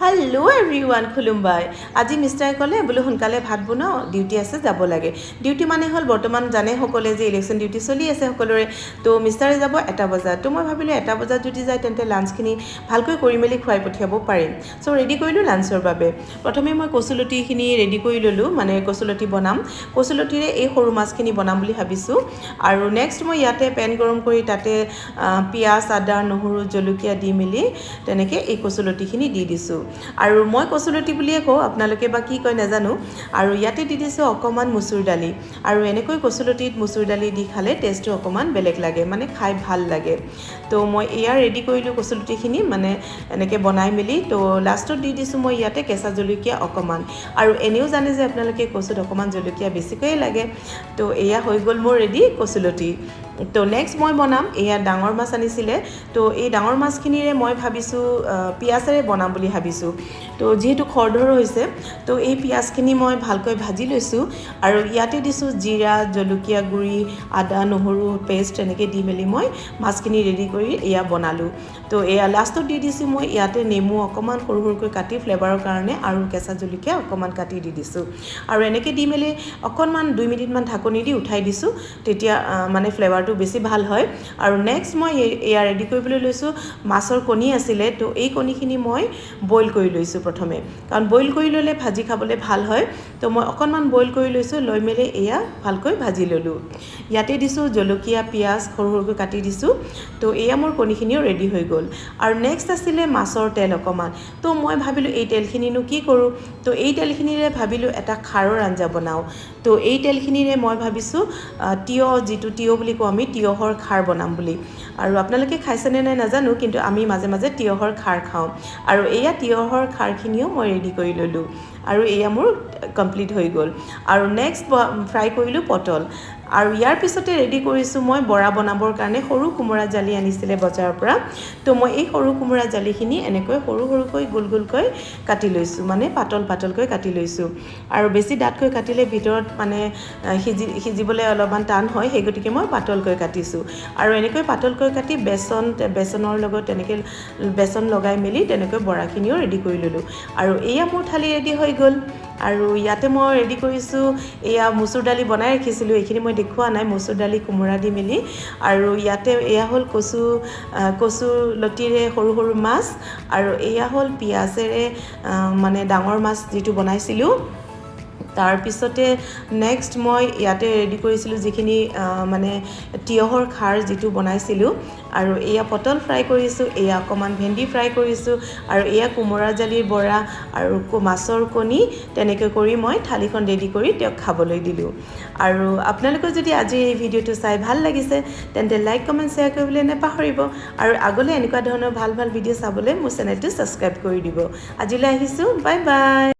Hello' everyone, খুলুমবাই। আজি মিষ্টাৰে ক'লে বোলো সোনকালে ভাত বনাওঁ, ডিউটি আছে, যাব লাগে। ডিউটি মানে হ'ল বৰ্তমান জানে সকলোৱে যে ইলেকশ্যন ডিউটি চলি আছে সকলোৰে। তো মিষ্টাৰে যাব 1 বজাত। তো মই ভাবিলোঁ 1 বজাত যদি যায়, তেন্তে লাঞ্চখিনি ভালকৈ কৰি মেলি খুৱাই পঠিয়াব পাৰিম। চ' ৰেডি কৰিলোঁ লাঞ্চৰ বাবে। প্ৰথমে মই কচুলতিখিনি ৰেডি কৰি ল'লোঁ, মানে কচুলতি বনাম। কচুলতিৰে এই সৰু মাছখিনি বনাম বুলি ভাবিছোঁ। আৰু নেক্সট মই ইয়াতে পেন গৰম কৰি তাতে পিঁয়াজ, আদা, নহৰু, জলকীয়া দি মেলি তেনেকৈ এই কচুলতিখিনি দি দিছোঁ। আৰু মই কচুলতি বুলিয়ে কওঁ, আপোনালোকে বা কি কয় নাজানো। আৰু ইয়াতে দি দিছোঁ অকণমান মচুৰ দালি। আৰু এনেকৈ কচুলতিত মচুৰ দালি দি খালে টেষ্টটো অকণমান বেলেগ লাগে, মানে খাই ভাল লাগে। তো মই এয়া ৰেডি কৰিলোঁ কচুলতিখিনি, মানে এনেকৈ বনাই মেলি। তো লাষ্টত দি দিছোঁ মই ইয়াতে কেঁচা জলকীয়া অকণমান। আৰু এনেও জানে যে আপোনালোকে কচুত অকণমান জলকীয়া বেছিকৈয়ে লাগে। তো এয়া হৈ গ'ল মোৰ ৰেডি কচুলতি। তো নেক্সট মই বনাম এয়া ডাঙৰ মাছ আনিছিলে। তো এই ডাঙৰ মাছখিনিৰে মই ভাবিছোঁ পিঁয়াজেৰে বনাম বুলি ভাবিছোঁ। তো যিহেতু খৰধৰ হৈছে, তো এই পিঁয়াজখিনি মই ভালকৈ ভাজি লৈছোঁ আৰু ইয়াতে দিছোঁ জিৰা, জলকীয়া গুড়ি, আদা নহৰু পেষ্ট। এনেকৈ দি মেলি মই মাছখিনি ৰেডি কৰি এয়া বনালোঁ। তো এয়া লাষ্টত দি দিছোঁ মই ইয়াতে নেমু অকণমান সৰু সৰুকৈ কাটি ফ্লেভাৰৰ কাৰণে আৰু কেঁচা জলকীয়া অকণমান কাটি দি দিছোঁ। আৰু এনেকৈ দি মেলি অকণমান 2 মিনিটমান ঢাকনি দি উঠাই দিছোঁ, তেতিয়া মানে ফ্লেভাৰটো বেছি ভাল হয়। আৰু নেক্সট মই এয়া ৰেডি কৰিবলৈ লৈছোঁ। মাছৰ কণী আছিলে, তো এই কণীখিনি মই বইল কৰি লৈছোঁ প্ৰথমে, কাৰণ বইল কৰি ল'লে ভাজি খাবলৈ ভাল হয়। তো মই অকণমান বইল কৰি লৈছোঁ, লৈ মেলি এয়া ভালকৈ ভাজি ল'লোঁ। ইয়াতে দিছোঁ জলকীয়া, পিঁয়াজ সৰু সৰুকৈ কাটি দিছোঁ। তো এয়া মোৰ কণীখিনিও ৰেডি হৈ গ'ল। আৰু নেক্সট আছিলে মাছৰ তেল অকণমান। তো মই ভাবিলোঁ এই তেলখিনিনো কি কৰোঁ? তো এই তেলখিনিৰে ভাবিলোঁ এটা খাৰৰ আঞ্জা বনাওঁ। তো এই তেলখিনিৰে মই ভাবিছোঁ তিয়হ, যিটো তিয়হ বুলি কওঁ আমি, তিয়হৰ খাৰ বনাম বুলি। আৰু আপোনালোকে খাইছেনে নাই নাজানো, কিন্তু আমি মাজে মাজে তিয়হৰ খাৰ খাওঁ। আৰু এয়া তিয়হৰ খাৰখিনিও মই ৰেডি কৰি ল'লোঁ আৰু এয়া মোৰ কমপ্লিট হৈ গ'ল। আৰু নেক্সট ফ্ৰাই কৰিলোঁ পটল। আৰু ইয়াৰ পিছতে ৰেডি কৰিছোঁ মই বৰা বনাবৰ কাৰণে। সৰু কোমোৰা জালি আনিছিলে বজাৰৰ পৰা। তো মই এই সৰু কোমোৰা জালিখিনি এনেকৈ সৰু সৰুকৈ গোল গোলকৈ কাটি লৈছোঁ, মানে পাতল পাতলকৈ কাটি লৈছোঁ। আৰু বেছি ডাঠকৈ কাটিলে ভিতৰত মানে সিজিবলৈ অলপমান টান হয়, সেই গতিকে মই পাতলকৈ কাটিছোঁ। আৰু এনেকৈ পাতলকৈ কাটি বেচনৰ লগত তেনেকৈ বেচন লগাই মেলি তেনেকৈ বৰাখিনিও ৰেডি কৰি ল'লোঁ। আৰু এয়া মোৰ থালি ৰেডি হৈ গ'ল। আৰু ইয়াতে মই ৰেডি কৰিছোঁ এয়া মচুৰ দালি বনাই ৰাখিছিলোঁ, এইখিনি মই দেখুওৱা নাই, মচুৰ দালি কোমোৰা দি মেলি। আৰু ইয়াতে এয়া হ'ল কচু লতিৰে সৰু সৰু মাছ। আৰু এয়া হ'ল পিঁয়াজেৰে মানে ডাঙৰ মাছ যিটো বনাইছিলোঁ। তাৰপিছতে নেক্সট মই ইয়াতে ৰেডি কৰিছিলোঁ যিখিনি মানে তিয়হৰ খাৰ যিটো বনাইছিলোঁ। আৰু এয়া পটল ফ্ৰাই কৰিছোঁ, এয়া অকণমান ভেন্দি ফ্ৰাই কৰিছোঁ আৰু এয়া কোমোৰা জালিৰ বৰা আৰু মাছৰ কণী। তেনেকৈ কৰি মই থালিখন ৰেডি কৰি তেওঁক খাবলৈ দিলোঁ। আৰু আপোনালোকৰ যদি আজি এই ভিডিঅ'টো চাই ভাল লাগিছে, তেন্তে লাইক, কমেণ্ট, শ্বেয়াৰ কৰিবলৈ নাপাহৰিব। আৰু আগলৈ এনেকুৱা ধৰণৰ ভাল ভাল ভিডিঅ' চাবলৈ মোৰ চেনেলটো ছাবস্ক্ৰাইব কৰি দিব। আজিলৈ আহিছোঁ, বাই বাই।